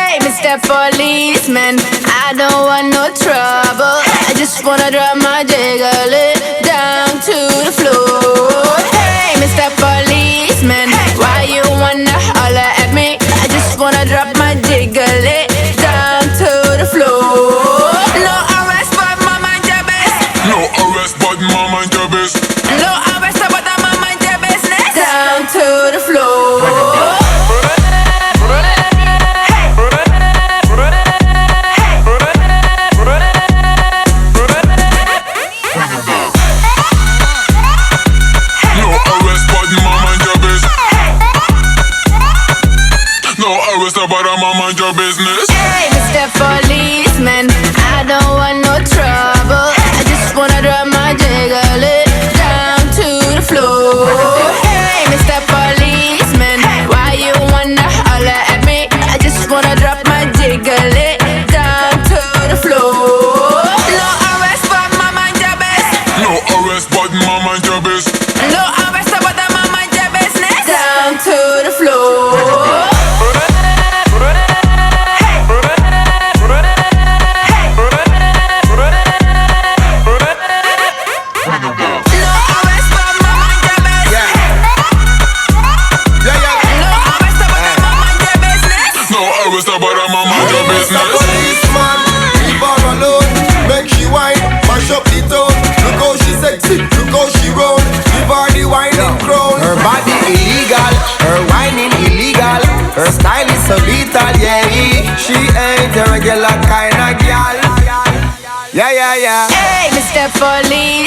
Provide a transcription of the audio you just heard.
Hey, Mr. Policeman, I don't want no trouble. I just wanna drop my jiggle it down to the floor. Hey, Mr. Policeman, why you wanna holler at me? I just wanna drop my jiggle it down to the floor. No arrest, but my mind your business. No arrest, but my mind your business. No arrest, but my mind your business. Down to the floor. No arrest, but my mind your business. No arrest, but my mind your business. Hey, Mr. Policeman, I don't want no trouble. I just wanna drop my jiggle it down to the floor. Hey, Mr. Policeman, why you wanna holler at me? I just wanna drop my jiggle it down to the floor. No arrest, but my mind your business. No arrest, but my mind your business. No arrest, but my mind your business. Down to the floor. No arrest, but my mind your business. Yeah. Yeah, yeah. No arrest, but my mind your business. No arrest, but my mind your Mr. business. Policeman, leave her alone. Make she whine, mash up the town. Look how she sexy, look how she roll. Give her the whining crown. Her body illegal, her whining illegal. Her style is so lethal, yeah. She ain't a regular kind of gal. Yeah, yeah, yeah. Hey, Mr. Police.